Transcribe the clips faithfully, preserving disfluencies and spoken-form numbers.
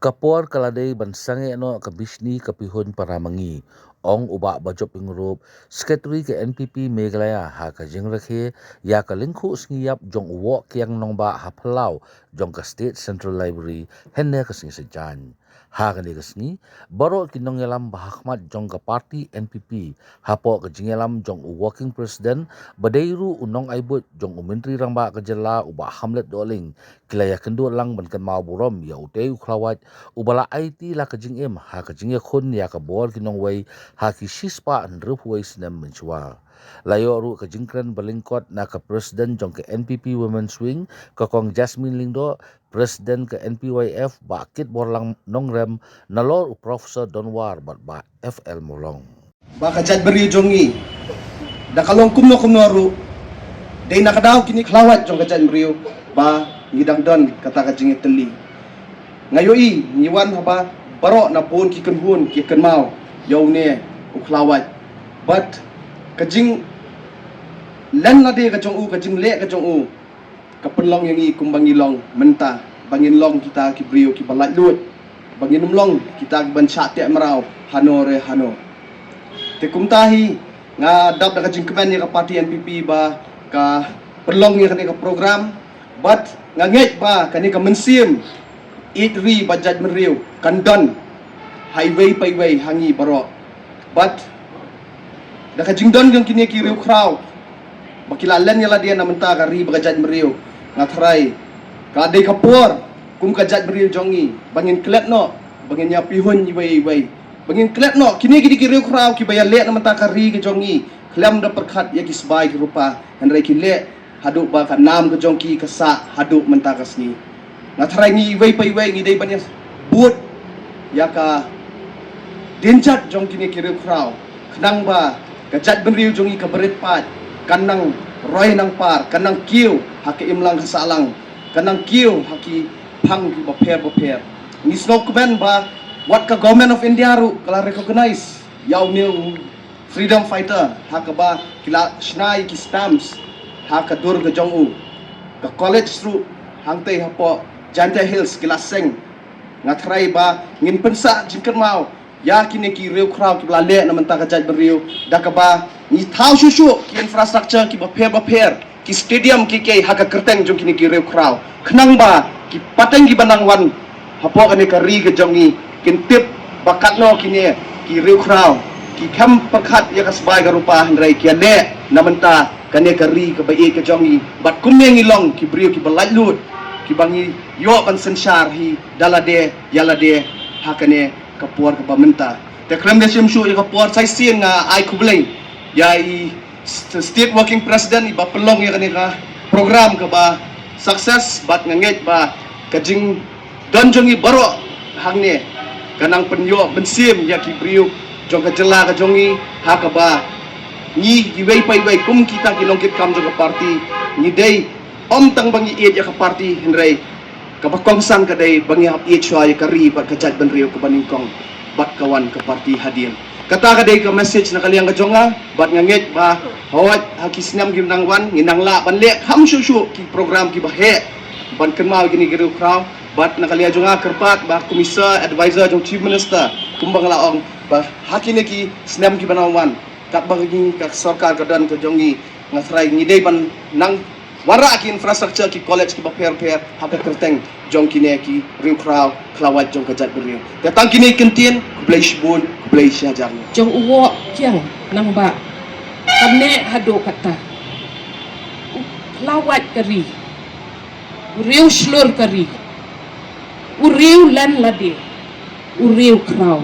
Ka por ka la dei ban sangeh noh ka bishni ka pihun para mangi, ong u Bah Bajop Ïingrup, Secretary ka N P P Meghalaya, ha ka jingrakhe ïa ka lyngkhuh sngi ïap jong u Woh Kiang Nongbah ha phyllaw jong ka State Central Library hynne ka sngi Saitjaiñ. Ha kane ka sngi, baroh ki nongïalam ba ha khmat jong ka party N P P, hapoh ka jingïalam jong u Working President, ba dei ruh u nongai buit jong u Myntri Rangbah ka jylla u Bah Hamlet Dohling, ki la ïakynduh lang ban kynmaw burom ïa utei u khlawait uba la aiti la ka jingim ha ka jingïakhun ïa ka bor ki nongwei ha ki shispah hynriewphew wei snem mynshuwa. La ïoh ruh ka jingkren ba lyngkot na ka President jong ka N P P Women's Wing, ka Kong Jasmine Lyngdoh, President ka N P Y F Bah Kitborlang Nongrem, nalor u Professor Donwar bad Bah F L Mawlong. Ba ka jaitbynriew jong ngi, da ka long kumno kumno ruh, dei na ka daw kine khlawait jong ka jaitbynriew ba ngi dang don kata ka jingïatylli. Nga ïohi ngi wan haba baroh na bun ki kynhun ki kynmaw ïa une u khlawait. Bad ka jinglen lade ka jong u, ka jingleh ka jong u, ka pynlong ïa ngi kumba ngi long mynta, ba ngin long kita ki briew kiba laitluid, ba ngin ym long kita kiban shah teh mraw hano re hano. Te kumta hi nga dap da ka jingkmen ïa ka party N P P ba ka pynlong ïa kane ka program, bad nga ngeit ba kane ka mynsiem ïeit ri bad jaitbynriew kan don ha iwei pa iwei ha ngi baroh. Bad da ka jingdon jong kine ki riewkhraw ba ki la len ïa lade na mynta ka ri bad ka jaitbynriew, nga tharai ka dei ka por kum ka jaitbynriew jong ngi ba ngin klet noh, ba ngin ïa pihun iwei iwei, ba ngin klet noh. Kine ki dei ki riewkhraw kiba ïaleh na mynta ka ri ka jong ngi khlem da pyrkhat ïa ki sbai ki rupa, hynrei ki leh haduh ba ka nam ka jong ki ka sah haduh mynta ka sngi. Nga tharai ngi iwei pa iwei ngi dei ban ïa bud ïa ka dienjat jong kine ki riewkhraw, khnang ba ka jaitbynriew jong ngi ka barit paid kan nang roi nang par, kan nang kiew ha ka imlang ka sahlang, kan nang kiew ha ki phang kiba pher ba pher. Ngi sngewkmen ba wat ka Government of India ruh ka la recognize ïa une u freedom fighter ha kaba ki la shna ïa ki stamps ha ka dur ka jong u. Ka college ruh hangtei hapoh Jaintia Hills ki la seng. Nga tharai ba ngin pynsah jingkynmaw ïa kine ki riewkhraw kiba la leh na mynta ka jaitbynriew da kaba ngi thaw shuh shuh ki infrastructure kiba pher ba pher, ki stadium kiei kiei ha ka kyrteng jong kine ki riewkhraw, khnang ba ki pateng kiba nang wan hapoh kane ka ri ka jong ngi kin tip ba katno kine ki riewkhraw ki khlem pyrkhat ïa ka sbai ka rupa, hynrei ki ïaleh na mynta kane ka ri kaba ïeit ka jong ngi. Bad kumne ngi long ki briew kiba laitluid, kiba ngi ïoh ban synshar hi da lade ïa lade ha kane ka por kaba mynta. Te khlem da shim shuh ïa ka por, sa shisien nga ai khublei ïa i State Working President iba pynlong ïa kane ka program kaba success, bad nga ngeit ba ka jingdon jong ngi baroh hangne ka nang pynïoh mynsiem ïa ki briew jong ka jylla ka jong ngi, ha kaba ngi iwei pa iwei kum kita ki nongkitkam jong ka party, ngi dei ym tang ba ngi ïeit ïa ka party, hynrei kaba kongsan ka dei ba ngi hap ïeit shuwa ïa ka ri bad ka jaitbynriew kaba nyngkong bad ka wan ka party hadien. Kata ka dei ka message na ka liang ka jong nga, bad nga ngeit ba hawai ha ki snem ki nang wan ngin nang lah ban leh kham shuh shuh ki program kiba heh ban kynmaw ïa kine ki riewkhraw. Bad na ka liang jong nga kyrpad ba Kum i Sir Advisor jong Chief Minister, kumba nga la ong, ba ha kine ki snem kiba nang wan, katba ka sorkar ka don ka jong ngi, nga tharai ngi dei ban nang wanrah ki infrastructure, ki college kiba pher pher ha ka kyrteng jong kine ki riewkhraw khlawait jong ka jaitbynriew. Te tang kine ki kyntien, khublei shibun, khublei shihajar nguh. Jong u Woh Kiang Nongbah, ka neh haduh katta, u khlawait ka ri, u riew shlur ka ri, u riew len lade, u riew khraw.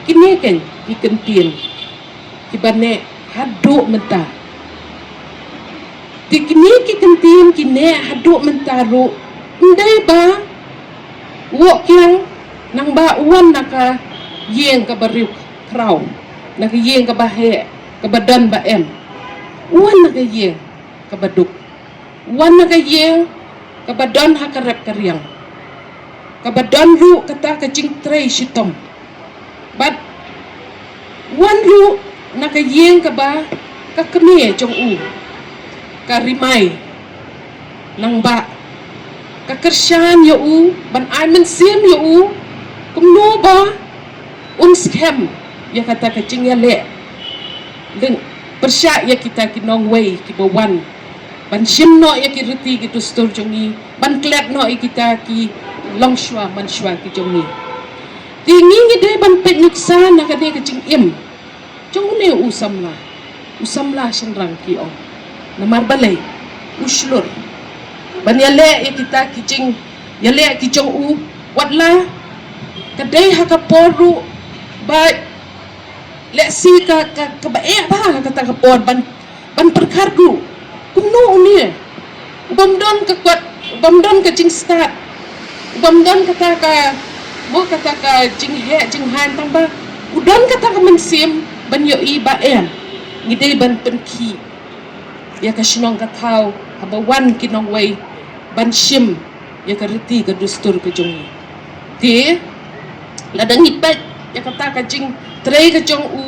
Kine keiñ ki kyntien kiba neh haduh mynta. Te kine ki kyntien ki neh haduh mynta ruh, ym dei ba u Woh Kiang Nongbah u wan na ka ïing kaba riew khraw, na ka ïing kaba heh, kaba don ba em. U wan na ka ïing kaba duk, u wan na ka ïing kaba don ha ka rep ka riang, kaba don ruh kata ka jingtrei shitom. Bad u wan ruh na ka ïing kaba ka kmie jong u, ka Rimai Nongbah, ka kyrshan ïa u, ban ai mynsiem ïa u Kumno ba un skhem ïa kata ka jingïaleh leng pyrshah ïa kita ki nongwei kiba wan ban shim noh ïa ki riti ki dustur jong ngi, ban klet noh ïa kita ki longshuwa manshwa ki jong ngi. Te ngi ngi dei ban peit nuksa na kane ka jingim jong une u samla, u samla shynrang ki ong. Namar balei? U shlur ban ïaleh ïa kita ki jingïaleh ki jong u, watla ka dei ha ka por ruh ba lehse ka, ka, kaba eh bha ha kata ka por ban, ban pyrkhat ruh. Kumno une u bym don ka kot, u bym don ka jingstad, u bym don kata ka, mo, kata ka jingheh jinghaiñ, tangba u don kata ka mynsiem ban ïohi ba em, ngi dei ban pynkhih ïa ka shnong ka thaw haba wan ki nongwei ban shim ïa ka riti ka dustur ka jong ngi. Te lada ngi peit ïa kata ka jingtrei ka jong u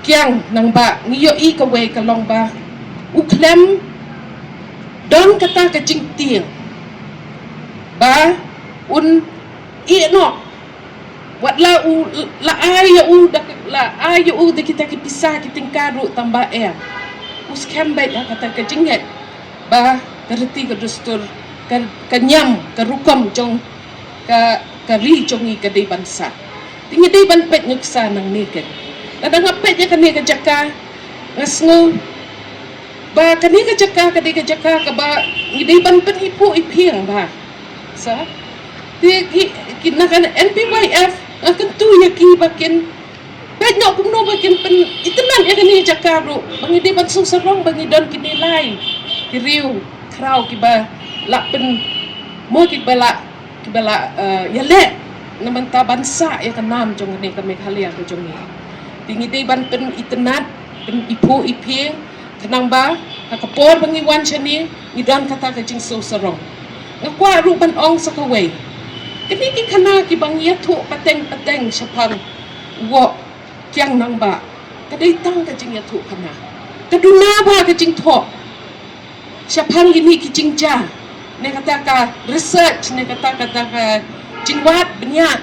Kiang Nangbah, ngi ïohi kawei ka long ba u khlem don kata ka jingtieng ba un ïeh noh, watla u la ai ïa u da, la ai ïa u da kita ki pisa ki tyngka ruh, tangba em, u skhem beit ha kata ka jingngeit ba ka riti ka dustur, ka, ka niam ka rukom jong ka, ka ri jong ngi ka dei ban sah. Te ngi dei ban peit nuksa nangne ken. Lada nga peit ïa kane ka jaka, nga sngew ba kane ka jaka ka dei ka jaka kaba ngi dei ban pyniphuh iphieng bha. Sa te ki, ki na ka N P Y F, nga kyntu ïa ki ba kin peit noh kumno ba kin pynitynnad ïa kane ka jaka ruh, ba ngi dei ban sngewsarong ba ngi don kine lai ki riew khraw kiba lah pyn, mo, kiba lah, kiba lah, eh, ïaleh na bynta ban sah ïa ka nam jong kane ka Meghalaya ka jong ngi. Te ngi dei ban pynitynnad, pyniphuh iphieng, khnang ba ha ka por ba ngi wan shane ngi don kata ka jingsngewsarong. Nga kwah ruh ban ong sa kawei, kine ki khana kiba ngi ïathuh pateng pateng shaphang u Woh Kiang Nangbah, ka dei tang ka jingïathuh khana. Ka duna bha ka jingthoh shaphang kine ki jingjia, ne kata ka research, ne kata, kata ka jingwad bniah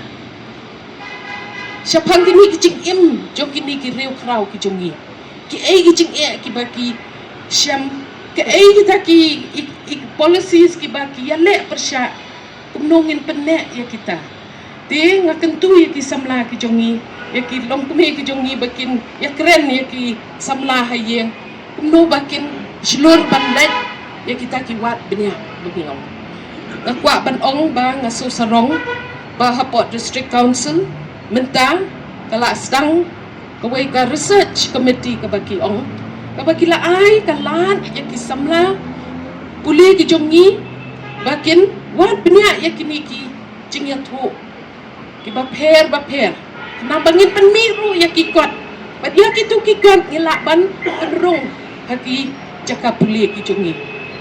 shaphang kine ki jingim jong kine ki riew khraw ki jong ngi. Kiei ki jingeh kiba ki shem, kiei kita ki, i, i policies kiba ki ïaleh pyrshah, kumno ngin pynneh ïa kita. Te nga kyntu ïa ki samla ki jong ngi, ïa ki longkmie ki jong ngi ba kin ïakren ïa ki samla ha ïing kumno ba kin shlur ban leit ïa kita ki wad bniah ba ngi ong. Nga kwah ban ong ba nga sngewsarong ba hapoh District Council mynta ka la sdang kawei ka research committee kaba ki ong, kaba ki la ai ka lad ïa ki samla pule ki jong ngi ba kin wad bniah ïa kine ki jingïathuh kiba pher ba pher, khnang ba ngin pynmih ruh ïa ki kot, bad ïa kito ki kot ngi lah ban pynrung ha ki jaka pule ki jong ngi.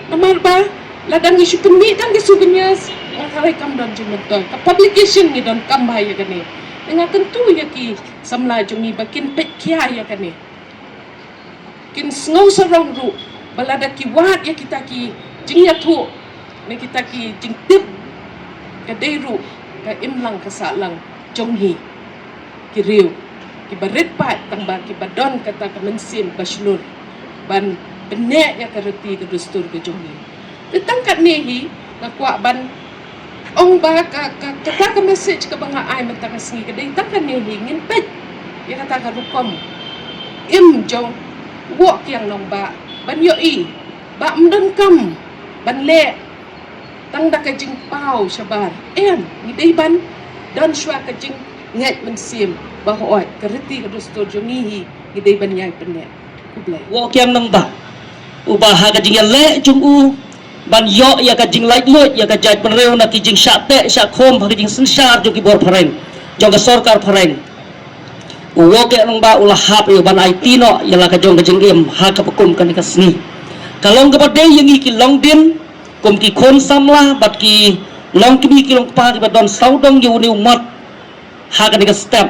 Namar ba lada ngi shu pynmih tang ki souvenirs, nga tharai kam don jingmyntoi. Ka publication ngi donkam bha ïa kane. Te nga kyntu ïa ki samla jong ngi ba kin peit khia ïa kane, kin sngewsarong ruh ba lada ki wad ïa kita ki jingïathuh ne kita ki jingtip, ka dei ruh ka imlang ka sahlang jong ngi ki riew kiba rit paid, tangba kiba don kata ka mynsiem ba shlur ban pynneh ïa ka riti ka dustur ka jong ngi. Te tang katne hi nga kwah ban ong ba ka, ka, kata ka message kaba nga ai mynta ka sngi ka dei tang katne hi, ngin peit ïa kata ka rukom im jong u Woh Kiang Nangbah ban ïohi ba ym donkam ban leh tang da ka jingpaw shabar. Em, ngi dei ban don shuwa ka jingngeit mynsiem ba hooid ka riti ka dustur jong ngi hi ngi dei ban ïai pynneh. Khublei. Woh Kiang Nangbah, uba ha ka jingïaleh jong u ban ïoh ïa ka jinglaitluid ïa ka jaitbynriew na ki jingshah teh shah khum ha ka jingsynshar jong ki bor phareng, jong ka sorkar phareng. U Woh Kiang Nangbah u la hap ïa u ban aiti noh ïa la ka jong ka jingim ha kaba kum kane ka sngi. Ka long kaba dei ïa ngi ki longdien kum ki khun samla bad ki longkmie ki longkpa kiba don sawdong ïa une u mot ha kane ka step,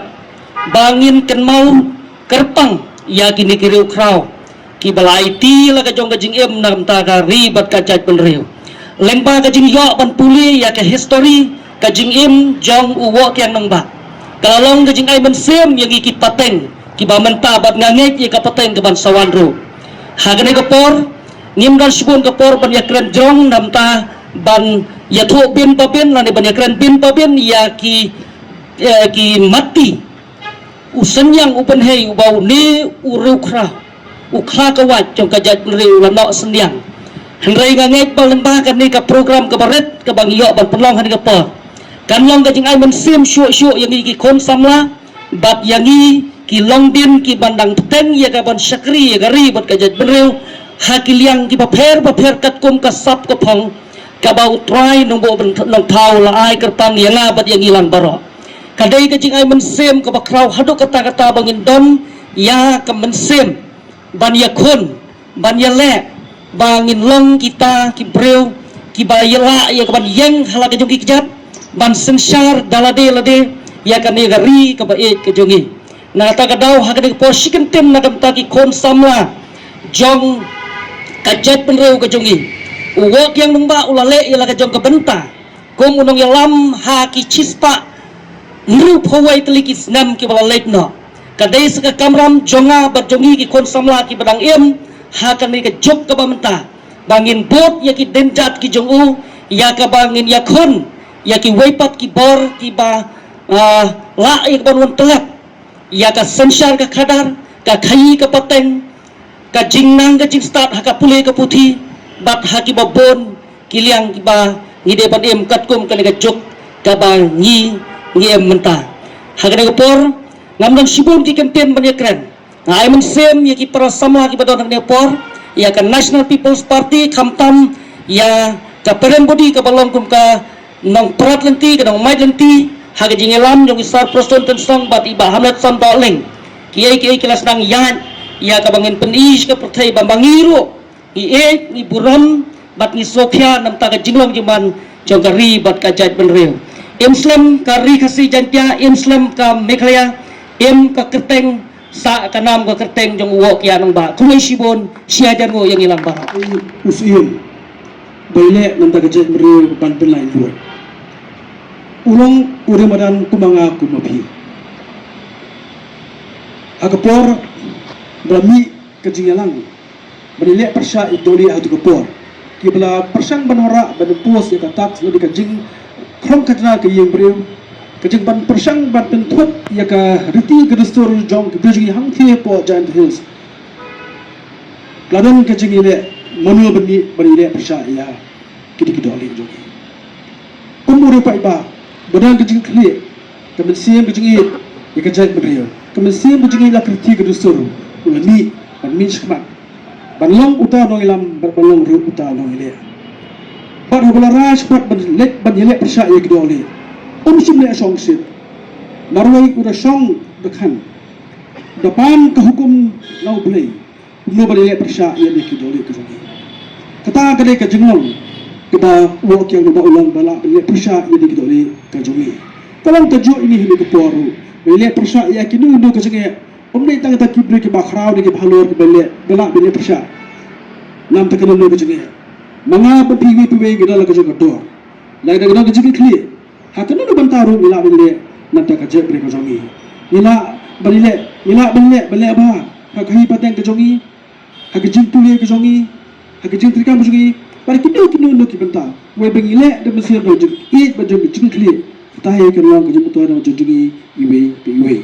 ba ngin kynmaw kyrpang ïa kine ki riewkhraw kiba la aiti la ka jong ka jingim na ka bynta ka ri bad ka jaitbynriew. Lyngba ka jingïoh ban pule ïa ka history, ka jingim jong u Woh Kiang Nangbah ka la long ka jingai mynsiem ïa ngi ki pateng kiba mynta, bad nga ngeit ïa ka pateng kaban sa wan ruh. Ha kane ka por ngim don shibun ka por ban ïakren jrong, namar ban ïathuh bynta bynta lane ban ïakren bynta bynta ïa ki, eh, ki matti, u synñiang u bynhei uba une u riewkhraw, u khla ka wait jong ka jaitbynriew u la noh synñiang. Hynrei nga ngeit ba lyngba kane ka program kaba rit kaba ngi ïoh ban pynlong ha kane ka por, kan long ka jingai mynsiem shuh shuh ïa ngi ki khun samla bad ïa ngi ki longdien kiban dang bteng ïa kaban shakri ïa ka ri bad ka jaitbynriew ha ki liang kiba pher bapher katkum ka sap ka phong kaba U Trai Nongbuh Nongthaw la ai kyrpang ïa nga bad ïa ngi lang baroh. Ka dei ka jingai mynsiem kaba khraw haduh katta katta ba ngin don ïa ka mynsiem ban ïakhun, ban ïaleh ba ngin long kita ki briew kiba ïalah ïa kaban ïeng ha la ka jong ki kjat ban synshar da lade lade ïa kane ka ri kaba ïeit ka jong ngi. Na kata ka daw ha kane ka por shi kyntien na ka bynta ki khun samla jong ka jaitbynriew ka jong ngi. U Woh Kiang Nangbah u la leh ïa la ka jong ka bynta kum u nongïalam ha ki shispah hynriewphew wei tylli ki snem kiba la leit noh. Ka dei sa ka kamram jong nga bad jong ngi ki khun samla kiba dang im ha kane ka juk kaba mynta ba ngin bud ïa ki dienjat ki jong u ïa kaba ngin ïakhun ïa kiwei pat ki bor kiba, ah, lah ïa kaban wan tlep ïa ka synshar ka khadar, ka khaïi ka pateng, ka jingnang ka jingstad ha ka pule ka puthi bad ha kiba bun ki liang kiba ngi dei ban im katkum kane ka juk kaba ngi, ngi im mynta. Ha kane ka por ngam don shibun ki kyntien ban ïakren. Nga ai mynsiem ïa ki para samla kiba don ha kane ka por, ïa ka National People's Party, khamtam ïa ka parent body kaba long kum ka nongprat lynti, ka nongmait lynti ha ka jingïalam jong i Sir Prestone Tynsong bad i Bah Hamletson Dohling. Kiei kiei ki la sdang ïaid ïa kaba ngin pyni sha ka pyrthei ba ma ngi ruh ngi ïeit, ngi burom bad ngi sngewkhia namar ka jinglong jingman jong ka ri bad ka jaitbynriew. Im slem ka Ri Khasi Jaiñtia, im slem ka Meghalaya, im ka kyrteng, sah ka nam ka kyrteng jong u Woh Kiang Nangbah. Khublei shibun, shi hajar nguh ïa ngi lang baroh. U Syiem ba ïaleh namar ka jaitbynriew ban pynlait ruh. U long u riewmadan kum ma nga kum ma phi. Ha ka por ba la mih ka jingïalang ban ïaleh pyrshah ïa ki dohlieh ha kato ka por, kiba la pyrshang ban wanrah ban impose ïa ka tax lane ka jingkhrong khajna ka ïing briew, ka jingban pyrshang ban pynthut ïa ka riti ka dustur jong ki briew jong ngi hangtei hapoh Jaintia Hills. La don ka jingïaleh mano ban ïaleh, ban ïaleh pyrshah ïa kito ki dohlieh jong ngi. Kum u riewpaidbah ba don ka jingkitkhlieh, ka mynsiem ka jingïeit ïa ka jaitbynriew, ka mynsiem ka jingïeit la ka riti ka dustur, u la mih ban mih shakhmat ban long uta u nongïalam bad ban long ruh uta u nongïaleh. Bad haba la rai shakhmat ban leh, ban ïaleh pyrshah ïa ki dohlieh, um shym leh shongshit. Marwei u da shong da khan, da pan ka hukum na U Blei. Kumno ban ïaleh pyrshah ïa kine ki dohlieh ka jong ngi. Kata ka dei ka jinglong kaba u Woh Kiang Nangbah u long, ba lah ban ïaleh pyrshah ïa kine ki dohlieh ka jong ngi. Ka long kajuh ïa ngi ha kane ka por ruh, ban ïaleh pyrshah ïa kino kino ka jingeh. Ym dei tang kita ki briew kiba khraw ne kiba halor kiba leh, ba lah ban ïaleh pyrshah. Namar kata kano kano ka jingeh, ma nga bad phi iwei pa iwei ngi don la ka jong ka dor, la ka jong ka jingkitkhlieh. Ha kano kano ka bynta ruh ngi lah ban leh namar ka jaitbynriew ka jong ngi. Ngi lah ban leh, ngi lah ban leh, ban leh bha ha ka khaïi pateng ka jong ngi, ha ka jingpule ka jong ngi, ha ka jingtrei kam ka jong ngi, bad kino kino kino ki bynta. Wei ba ngi leh da mynsiem jong ka jingïeit bad jong ka jingkitkhlieh. Kata hi kan long ka jingmyntoi jong ngi iwei pa iwei.